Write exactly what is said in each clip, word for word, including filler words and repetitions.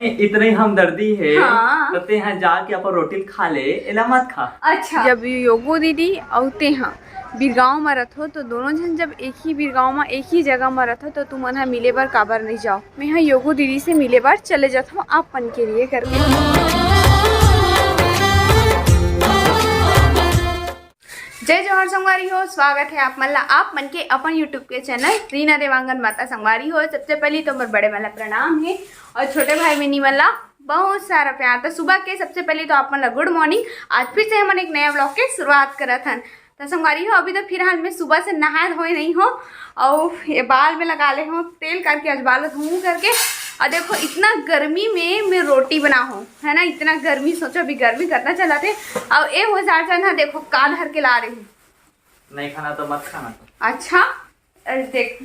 इतना ही हमदर्दी हे। हाँ। त तेहा जाके अपन रोटी ल खा ले, एला मत खा। अच्छा। जब योगो दीदी अउ तेहा बिरगांव म रथो, तो दोनों झन जब एक ही बिरगांव म, एक ही जगह म रथो, तो तुमन ह मिले बर काबर नहीं जाओ? मैं ह योगो दीदी से मिले बर चले जाथव आप मन के लिए करके। जय जोहार संगवारी हो, स्वागत है आप मन ला आप मन के अपन YouTube के चैनल रीना देवांगन माता। संगवारी हो, सबसे पहले तो मोर बड़े मन ला प्रणाम हे और छोटे भाई बहिनी मन ला बहुत सारा प्यार। तो सुबह के सबसे पहले तो आप मन ला गुड मॉर्निंग। आज फिर से हमन एक नया व्लॉग के शुरुआत करत हन। तो संगवारी हो, अभी तो फिलहाल मैं सुबह से नहाए धोए नहीं हो और ये बाल में लगा ले हो तेल करके, आज बाल धोऊं करके। और देखो, इतना गर्मी में मैं रोटी बना हो, है ना, इतना गर्मी, सोचो अभी गर्मी कितना चला थे। और ए हो चार चार ना, देखो का धर के ला रही। नहीं खाना तो मत खाना तो। अच्छा, अरे देख,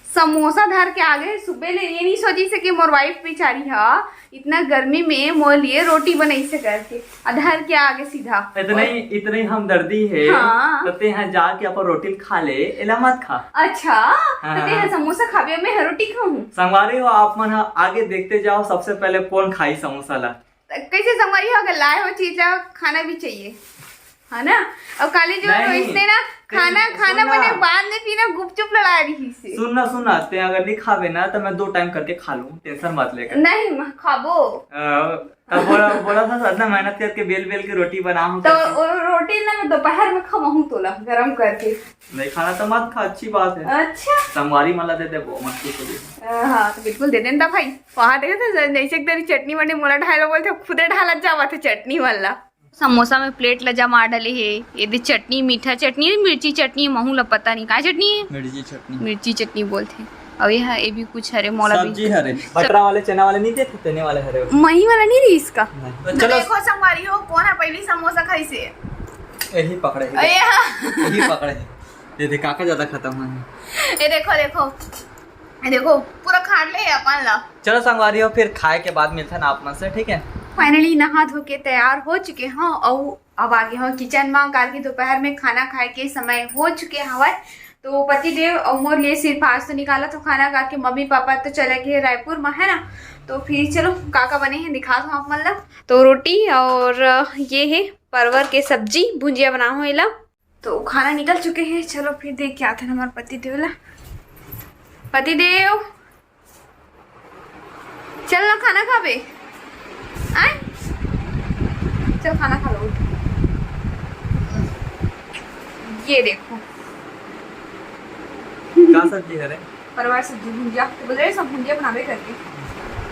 समोसा धर के आ गए सुबह ले। ये नहीं सोची से कि मोर वाइफ बेचारी हा इतना गर्मी में मोर लिए रोटी बनाई से करके, आ धर के आ गए सीधा। इतना ही, इतना ही हमदर्दी हे। हाँ। तो तेहा जाके अपन रोटी ल खा ले, एला मत खा। अच्छा, हाँ, तो तेहा हाँ। समोसा खाबे, मैं रोटी खाऊं? संगवारी हो, आप मन ह आगे देखते जाओ, सबसे पहले कौन खाई समोसा ला। त कैसे संगवारी हो, अगर लाए हो चीज ला, खाना भी चाहिए, है ना? और काली जो नहीं, रोहित ने ना ते-, खाना, सुन खाना ना। बने बाद में फिर ना गुपचुप लड़ा रही से। सुन ना, सुन ना, ते अगर नहीं खावे ना तो मैं दो टाइम करके खा लूँ, टेंशन मत लेकर। नहीं, मैं खाबो। अ, तब बोला, बोला था इतना मेहनत करके बेल बेल के रोटी बना हूँ तो करके। वो रोटी ना मैं दोपहर में खवाऊँ तोला गरम करके। नहीं खाना तो मत खा, अच्छी बात है। अच्छा। संगवारी मन ला दे दे, वो मत कुछ हो जाए। अ, हाँ, तो बिल्कुल दे देन ता भाई। वहाँ देखे थे जैसे एक तेरी चटनी वटनी मोला ढाई लोग बोलते, खुदे ढालत जावा थे चटनी वाला। समोसा में प्लेट ला जमा डाले हे। ये दे चटनी, मीठा चटनी, मिर्ची चटनी, महू ला पता नहीं का चटनी है। मिर्ची चटनी। मिर्ची चटनी बोलथे। अउ ये हा, ये भी कुछ हरे, मोला भी सब्जी हरे। बटरा वाले, चना वाले नहीं देते, तेने वाले हरे। मही वाला नहीं रही इसका। नहीं। तो तो चलो। देखो संगवारी हो, कौन है पहली समोसा खाई से? यही पकड़े है। अरे हाँ। यही पकड़े है। ये देख, काका ज्यादा खत्म है। ये देखो, देखो, ये देखो, पूरा खाड़ ले अपन ला। चलो संगवारी हो, फिर खाए के बाद मिलथन आप मन से, ठीक है? फाइनली नहा धो के तैयार हो चुके हव, अउ अब आगे हव किचन म, काबर कि दोपहर में खाना खाए के समय हो चुके हवय। तो पति देव अउ मोर लिए सिर्फ आज तो निकालत हव खाना, काबर कि मम्मी पापा तो चले गए रायपुर म, है ना? तो फिर चलो का का बने हे दिखात हव आप मन ला। तो रोटी और ये हे परवर के सब्जी, भुंजिया बना हव एला। तो खाना निकल चुके हे, चलो फिर देख के आथन हमार पति देव ला। पति देव, चल ना खाना खाबे, आय, चल खाना खा लो, उठ। ये देखो। का सब्जी हरे? परवर सब्जी भुंजिया, तो बोल रहे सब भुंजिया बनाबे करके।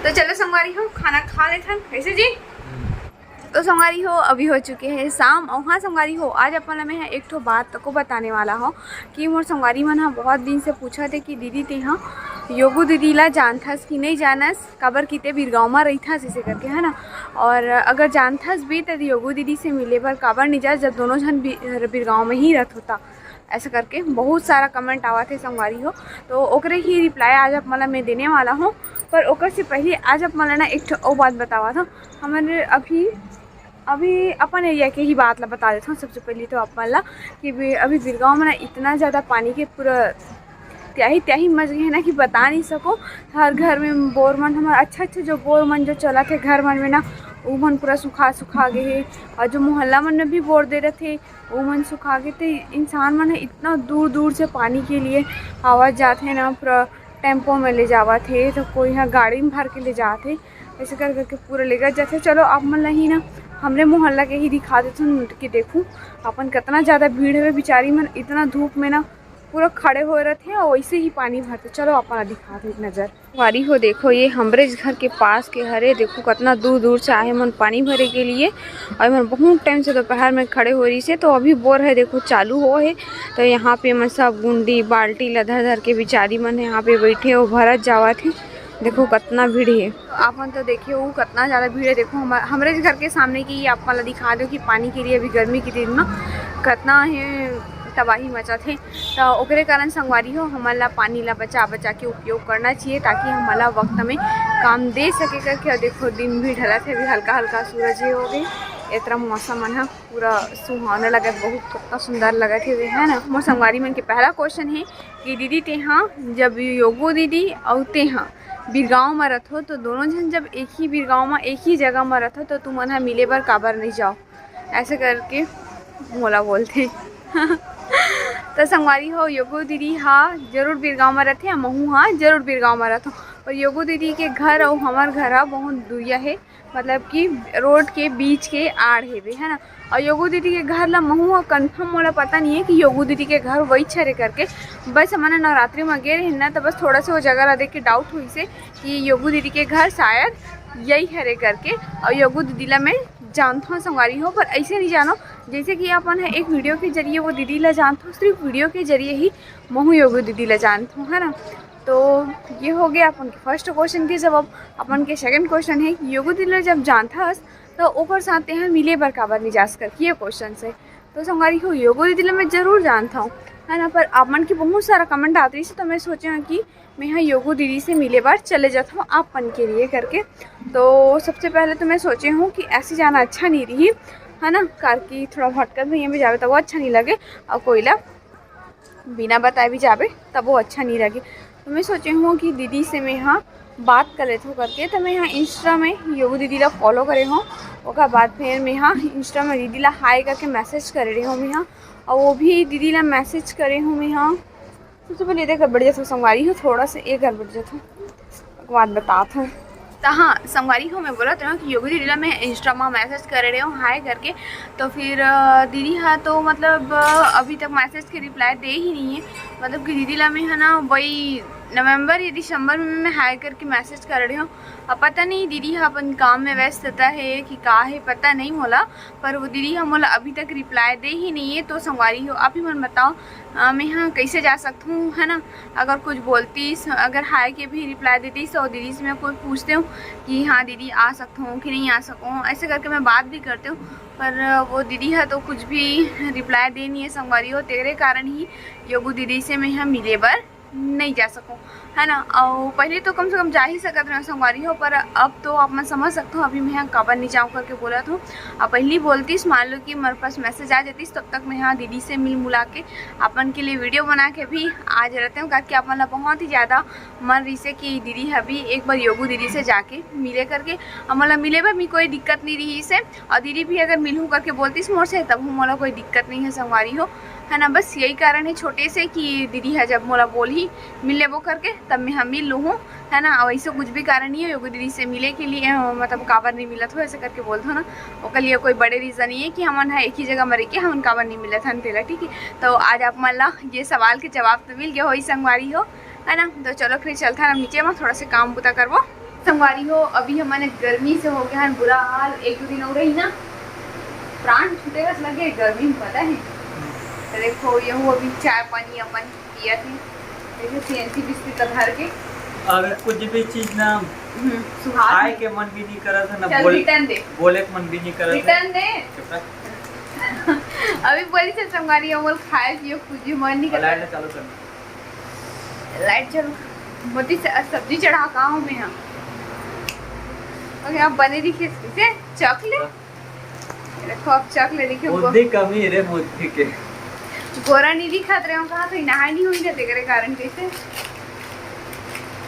तो चलो संगवारी हो, खाना खा लेथन, कैसे जी? तो संगवारी हो, अभी हो चुके हे शाम। अउ हाँ संगवारी हो, आज अपन ला मैं ह एक ठो बात तको बताने वाला हव कि मोर संगवारी मन ह बहुत दिन से पूछत हे कि दीदी तेहा योगू दीदी ला जानथस कि नहीं जानस, काबर कि ते बिरगांव म रहिथस इसे करके, है ना। और अगर जानथस भी त योगू दीदी से मिले बर काबर नहीं जास, जब दोनों झन बि-, बिरगांव में ही रथो ता। ऐसा करके बहुत सारा कमेंट आवत हे संगवारी हो, तो ओकरे ही रिप्लाई आज आप मन ला मैं देने वाला हूँ। पर ओकर से पहले आज आप मन ला ना एक ठो अउ बात बतावत हव। हमन अभी, अभी अपन एरिया के ही बात ला बता देथव। सबसे पहले तो आप मन ला कि भी अभी बिरगांव में ना इतना ज़्यादा पानी के पूरा त्याही त्याही मच गए हे ना कि बता नहीं सको। हर घर में बोर मन, हमारे अच्छा अच्छा जो बोर मन जो चलत हे घर मन में ना, वो मन पूरा सुखा सुखा गए हे। और जो मोहल्ला मन में भी बोर दे रहे थे, वो मन सुखा गए थे। इंसान मन ह इतना दूर दूर से पानी के लिए आवत जात हे ना, पूरा टेम्पो में ले जावत हे, तो कोई ह गाड़ी में भर के ले जात हे, ऐसे कर करके पूरा लेकर जाते। चलो आप मन ला ही ना हमरे मोहल्ला के ही दिखा देथन कि देखू अपन कितना ज़्यादा भीड़ हवे। बेचारी मन इतना धूप में ना पूरा खड़े होए रहते हैं और वैसे ही पानी भरते। चलो आप मन ला दिखा दे एक नज़र। वारी हो देखो, ये हमरे घर के पास के हरे, देखो कितना दूर दूर से आए मन पानी भरे के लिए। और मन बहुत टाइम से दोपहर में खड़े हो रही से, तो अभी बोर है देखो चालू हो है। तो यहाँ पे मन सब गुंडी बाल्टी ला धर धर के बेचारी मन यहाँ पे बैठे हो भरत जावत है। देखो कितना भीड़ है। तो आप मन तो देखिए वो कितना ज़्यादा भीड़ है। देखो हम, हमरे घर के सामने की आप मन ला दिखा दो कि पानी के लिए अभी गर्मी के दिन में कितना ही तबाही मचत है। तो ओकरे कारण संगवारी हो, हमन ला पानी ला बचा बचा के उपयोग करना चाहिए, ताकि हमन ला वक्त में काम दे सके करके। और देखो दिन भी ढलत है, अभी हल्का हल्का सूरज ही हो गई। इतना मौसम मन ह पूरा सुहावना लगत, बहुत कितना सुंदर लगत है, है ना। मोर संगवारी मन के पहला क्वेश्चन है कि दीदी तेहा जब योगो दीदी और तेहा बिरगांव म रथो, तो दोनों झन जब एक ही बिरगांव म, एक ही जगह म रथो, तो तुमन ह मिले बर काबर नहीं जाओ?" ऐसे करके मोला बोलथे। तो संगवारी हो, योगो दीदी हा जरूर बिरगांव म रथे, अउ महू हा जरूर बिरगांव म रथो। और योगो दीदी के घर अउ हमर घर हा बहुत दूरिया हे, मतलब कि रोड के बीच के आड़ हेवे, है ना। और योगो दीदी के घर ला महू ह कंफर्म मोला पता नहीं है कि योगो दीदी के घर वही हरे करके। बस हमन नवरात्रि म गे रहिन ना, तो बस थोड़ा सा वो जगह ला देख के डाउट होइसे कि योगो दीदी के घर शायद यही हरे करके। और योगो दीदी ला मैं जानथों संगवारी हो, पर ऐसे नहीं जानो जैसे कि अपन ह एक वीडियो के जरिए वो दीदी ला जानथों, सिर्फ वीडियो के जरिए ही महू योगो दीदी ला जानथों, है ना। तो ये हो गया अपन के फर्स्ट क्वेश्चन के जवाब। अपन के सेकंड क्वेश्चन है कि योगो दीदी ला जब जानथस तो ओकर साथ तेहा मिले बर काबर नहीं जास करके ये क्वेश्चन से। तो संगवारी हो, योगो दीदी ला मैं जरूर जानथों, है ना, पर आप मन के बहुत सारा कमेंट आत रहिस, तो मैं सोचे हूँ कि मैं हा योगो दीदी से मिले बर चले जाथों आप मन के लिए करके। तो सबसे पहले तो मैं सोचे हूँ कि ऐसे जाना अच्छा नहीं रही, है ना, कार की थोड़ा भटकत भैया में जावे तो वो अच्छा नहीं लगे, और कोई ला बिना बताए भी जाबे तब वो अच्छा नहीं लगे। तो मैं सोचे हूँ कि दीदी से मैं हा बात कर लेथों करके। तो मैं हा इंस्टा में योगो दीदी ला फॉलो करे हूँ, ओकर बाद फिर मैं हा इंस्टा में दीदी ला हाय करके मैसेज करे रहे हूँ मैं हा, और वो भी दीदी ला मैसेज करे हूँ मैं हा। सबसे पहले इधर गड़बड़ जाथों संगवारी हो, थोड़ा सा ये गड़बड़ जाथों, ओकर बाद बताथों। तो हाँ संगवारी हो, मैं बोलत रहे हूँ कि योगी दीदी ला मैं इंस्टा में मैसेज करे रहे हूँ हाय करके। तो फिर अ, दीदी हा तो मतलब अ, अभी तक मैसेज के रिप्लाई दे ही नहीं है। मतलब कि दीदी ला मैं, है ना, वही नवंबर या दिसंबर में मैं हाय करके मैसेज करे रहे हूँ। अब पता नहीं दीदी हा अपन काम में व्यस्तता है कि का है, पता नहीं मोला, पर वो दीदी हा मोला अभी तक रिप्लाई दे ही नहीं है। तो संगवारी हो, आप ही मन बताओ, अ, मैं हा कैसे जा सकत हूँ, है ना? अगर कुछ बोलतीस, अगर हाय के भी रिप्लाई देतीस, तो दीदी से मैं कोई पूछते हूँ कि हाँ दीदी आ सकत हूँ कि नहीं आ सकूँ, ऐसे करके मैं बात भी करते हूँ। पर वो दीदी हा तो कुछ भी रिप्लाई दे नहीं है संगवारी हो, तेरे कारण ही योगू दीदी से मैं हा मिले बर नहीं जा सकूँ, है ना? और पहले तो कम से कम जा ही सकत रहे संगवारी हो, पर अब तो आप मन समझ सकते हो अभी मैं हा काबर नहीं जाऊँ करके बोलत हूँ। अब पहली बोलतीस, मान लो कि मेरे पास मैसेज आ जातीस, तब तक मैं हा दीदी से मिल मुला के अपन के लिए वीडियो बना के भी आ जाते हूँ, ताकि आप मन ला बहुत ही ज़्यादा मन रहिसे कि दीदी हा भी एक बार योगू दीदी से जाके मिले करके। और मोला मिले बर भी कोई दिक्कत नहीं रहिसे, और दीदी भी अगर मिलूँ करके बोलतीस मोर से, तब मोला कोई दिक्कत नहीं है संगवारी हो, है ना? बस यही कारण है छोटे से कि दीदी हा जब मोला बोलही मिल लेबो करके, तब मैं हा मिल लूँ, है ना? और ऐसे कुछ भी कारण नहीं है योगू दीदी से मिले के लिए, अ, मतलब काबर नहीं मिलत हो ऐसे करके बोलत हो ना, ओकर लिए कोई बड़े रीज़न नहीं है कि हमन हा एक ही जगह में रह के हमन काबर नहीं मिलत हन तेला, ठीक है? तो आज आप मन ला ये सवाल के जवाब तो मिल गया होही संगवारी हो, है ना? तो चलो फिर चलथन अब नीचे में, थोड़ा से काम बुता करबो। संगवारी हो, अभी हमन गर्मी से हो गया है बुरा हाल, एक दो दिन हो रही ना, प्राण छूटे बस लगे गर्मी में, पता है। तो देखो, यहू अभी चाय पानी अपन पिया थे, देखो सीएनसी बिस्किट का धर के। अगर कुछ भी चीज ना हम्म, सुहास खाए नहीं। के मन भी नहीं करत है ना, चल बोल, रिटर्न दे। बोले के मन भी नहीं करत है। रिटर्न दे। चुप रह। अभी बोली से संगवारी हो, बोल खाए पिए कुछ भी मन नहीं और करत। लाइट चालू कर। लाइट चलो, मोती से सब्जी चढ़ा का हूँ मैं यहाँ। ओके, अब बने दिखे से चॉकलेट। देखो, अब चॉकलेट दिखे। बुद्धि कमी रे बुद्धि के। गोरा नहीं दिखात रहे हो कहा, तो नहाई नहीं हुई ना, तेरे कारण कैसे?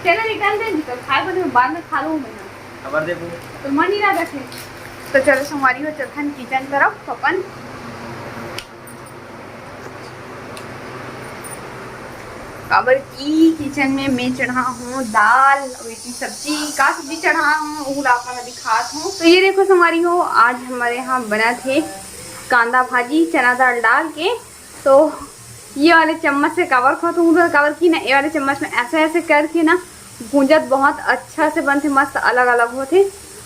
चलो, रिटर्न दे दी, तो खाए बने बाद में खा लूँ मैं। खबर दे वो। तो मन ही ना रखे। तो चलो, संगवारी हो, चलथन किचन तरफ अपन। काबर की किचन में मैं चढ़ा हूँ दाल, और इतनी सब्जी, का सब्जी चढ़ा हूँ, वो ला अपन अभी खात हूँ। तो ये देखो संगवारी हो, आज हमारे यहाँ बना थे कांदा भाजी चना दाल डाल के। तो ये वाले चम्मच से काबर खात हूँ, काबर की ना, ये वाले चम्मच में ऐसे ऐसे करके ना भूंजत बहुत अच्छा से बनथे, मस्त अलग अलग होथे,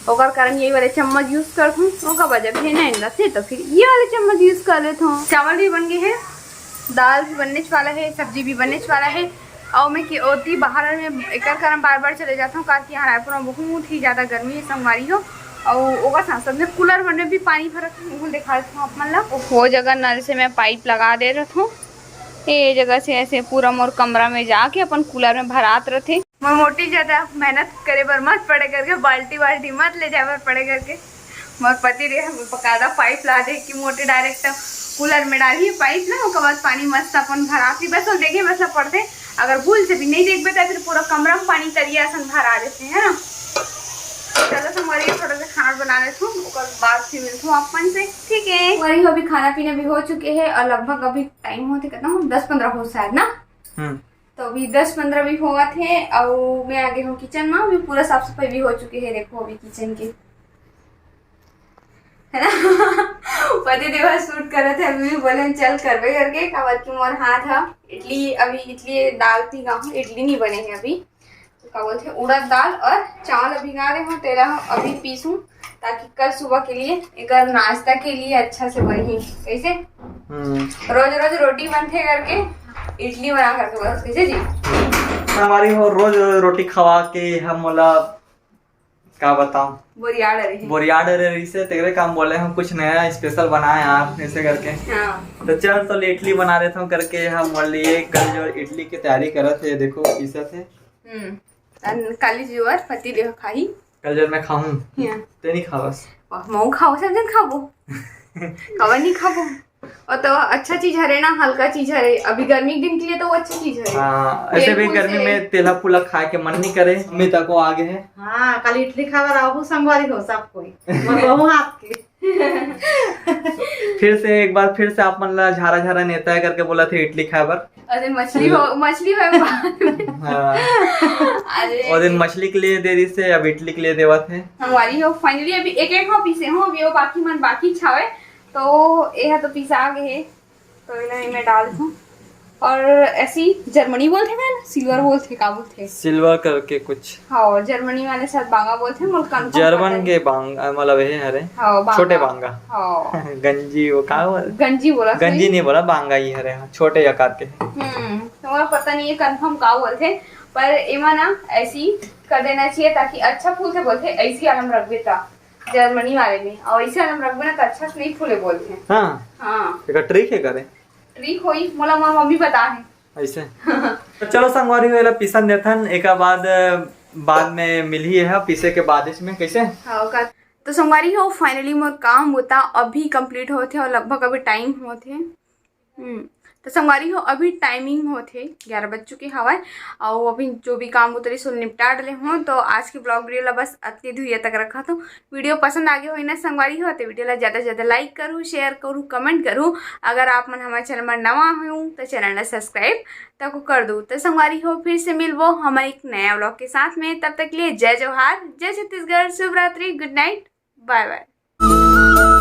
ओकर कारण यही वाले चम्मच यूज़ करथूँ। ओकर वजह भी है ना, इनला से तो फिर ये वाले चम्मच यूज़ कर लेथूँ। चावल भी बन गए हैं, दाल भी बनने वाला है, सब्जी भी बनने वाला है। और मैं कि ओती बाहर में एकर कारण बार बार चले जाता हूँ, कारण कि यहाँ रायपुर में बहुत ही ज़्यादा गर्मी है संगवारी हो। और ओकर साथ साथ में कूलर मन में भी पानी भरत हूँ, वो दिखा देता हूँ आप मन ला। वो जगह नल से मैं पाइप लगा दे रहता हूँ, ये जगह से ऐसे पूरा मोर कमरा में जाके अपन कूलर में भरात रहथे। मोर मोटी ज्यादा मेहनत करे बर मत पड़े करके, बाल्टी वाल्टी मत ले जाए बर पड़े करके। मोर पति देह बकायदा पाइप ला दे कि मोटे डायरेक्ट कूलर में डालही पाइप ना, ओकर बाद पानी मस्त अपन भरात ही, बस वो देखे बस ला पड़थे। अगर भूल से भी नहीं देखबे, तो फिर पूरा कमरा में पानी तरिया असन भरा देथे, है ना? चलो संगवारी, थोड़ा सा खाना बना लेथूं, ओकर बाद फिर मिलथूं आप मन से, ठीक है? संगवारी हो, अभी खाना पीना भी हो चुके है और लगभग अभी टाइम होथे कितना, दस पंद्रह हो शायद ना। हम्म। तो अभी दस पंद्रह भी होवत हे, अउ मैं आ गे हूँ किचन में। अभी पूरा साफ सफाई भी हो चुके है, देखो अभी किचन के, है ना? पति देव शूट करत हे, अभी भी बोले चल करबे करके, काबर कि मोर हाथ ह इडली, अभी इडली दाल पी गा हूँ, इडली नहीं बने है अभी। तो का बोलथे, उड़द दाल और चावल अभी गा रहे हो, तेला अभी पीसूं, ताकि कल सुबह के लिए एकर नाश्ता के लिए अच्छा से बनही। कैसे? हम्म। रोज रोज रोटी बनथे करके इडली बना करके बस, कैसे जी? संगवारी हो, रोज रोज रोटी खवा के हम मोला का बताऊं, बोरिया डरे हे। बोरिया डरे रहिसे, तेरे काम बोले हम कुछ नया स्पेशल बनाए यार, ऐसे करके। हाँ। तो चल, तो इडली बना देता हूँ करके हम बोल लिए, कल जो इडली की तैयारी करत हे, देखो पीसत हे। हम्म। अन काली जुआर पति देव खाही। कल जो मैं खाऊं, हाँ। ते नहीं खावस। वाह, मऊ खाओ, सब दिन खाबो। काबर नहीं खाबो? और तो अच्छा चीज हरे ना, हल्का चीज हरे। अभी गर्मी के दिन के लिए तो वो अच्छी चीज हरे। हाँ, ऐसे तेल भी फूल गर्मी से। में तेला फूला खाए के मन नहीं करे। मम्मी तको आ गे हे। हाँ, काली इडली खाए बर आहू संगवारी हो सब कोई। मोर बहू हाथ के। फिर से एक बार फिर से आप मन ला झारा झारा नेता है करके बोलथे इडली खाए बर। अरे मछली हो, मछली हो बाद में। हाँ। अरे। वो दिन मछली के लिए दे दिसे, अब इडली के लिए देवत हे। संगवारी हो, finally अभी एक एक हो पीसे हो, अभी वो बाकी मन बाकी छावे, तो ये तो पिसा गे हे, तो इन्हें मैं डाल दूँ। और ऐसी जर्मनी बोलथे ना, सिल्वर बोलथे, का बोलथे? सिल्वर करके कुछ। हाँ, जर्मनी वाले शायद बांगा बोलथे, मोर confirm जर्मन पता के नहीं। बांगा, मतलब ये हरे। हाँ, बांगा। छोटे बांगा। हाँ। गंजी, वो का बोल-, गंजी बोला गंजी सही। नहीं बोला, बांगा ही हरे, हाँ, छोटे आकार के। हम्म, तो मोला पता नहीं है confirm का बोलथे, पर एमा ना ऐसी कर देना चाहिए, ताकि अच्छा फूलथे बोलथे, ऐसी आलम रखबे ता जर्मनी वाले में, और ऐसे आलम रखबे ना तो अच्छा से नहीं फूले बोलथे। हाँ। हाँ। एकर trick है करे? Trick होई, मोला मोर मम्मी बता है। ऐसे? तो चलो संगवारी हो, एला पीसन देथन, एकर बाद, बाद में मिलही है, पीसे के बाद इसमें कैसे? हाँ, का-, तो संगवारी हो, finally मोर काम होता अभी complete होथे और लगभग अभी time होथे। हम्म, तो संगवारी हो, अभी timing होथे ग्यारह बज चुके हवय, और अभी जो भी काम उतरिस ओला निपटा डले हो। तो आज के vlog video ला बस अतके धुरिया तक रखत हो। Video पसंद आगे होही ना संगवारी हो, तो video ला ज्यादा से ज्यादा like करू, share करू, comment करू। अगर आप मन हमारे channel में नवा हो तो channel ला subscribe तक कर दो। तो संगवारी हो, फिर से मिलबो हमारे एक नया vlog के साथ में। तब तक के लिए जय जोहार, जय छत्तीसगढ़, शुभ रात्रि, good night, bye bye।